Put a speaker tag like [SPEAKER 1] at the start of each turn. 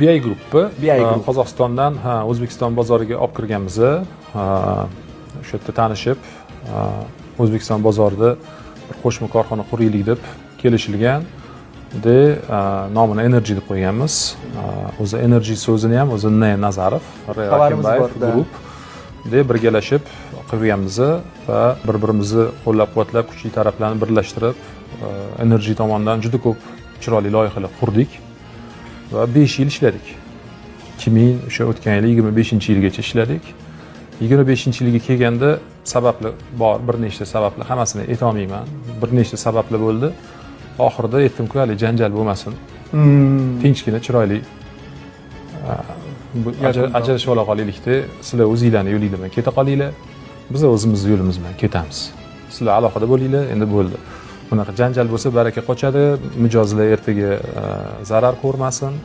[SPEAKER 1] BI Group'i
[SPEAKER 2] BI Group.
[SPEAKER 1] Qozog'istondan, ha, O'zbekiston bozoriga olib kirganmiz. O'sha yerda tanishib, O'zbekiston bozorida bir qo'shma korxona quraylik deb kelishilgan. De nomini Energy deb qo'yganmiz. O'zi Energy so'zini ham o'zi N Nazarov, R
[SPEAKER 2] Xabarimiz
[SPEAKER 1] Akimbayev
[SPEAKER 2] bor, да.
[SPEAKER 1] Group de birgalashib qilganmiz va bir birimizni qo'llab quvvatlab, kuchli taraflarni birlashtirib, Energy tomonidan juda ko'p chiroyli loyihalar qurdik va 5 yil ishladik. 2000 o'sha o'tgan yili 25-yilgacha ishladik. 25-yilga kelganda sababli bor, bir nechta sababli, hammasini aytolmayman, bir nechta sababli bo'ldi. Oxirida aytdimku, haligi janjal bo'lmasin, tinchgina, chiroyli bu ajrashib ola qolaylikda, sizlar o'zinglarni yo'linglar bilan keta qolinglar, biz o'zimizni yo'limiz bilan ketamiz, sizlar alohida bo'linglar, endi bo'ldi. Bunaqa janjal bo'lsa, baraka qochadi, mijozlar ertaga zarar ko'rmasin.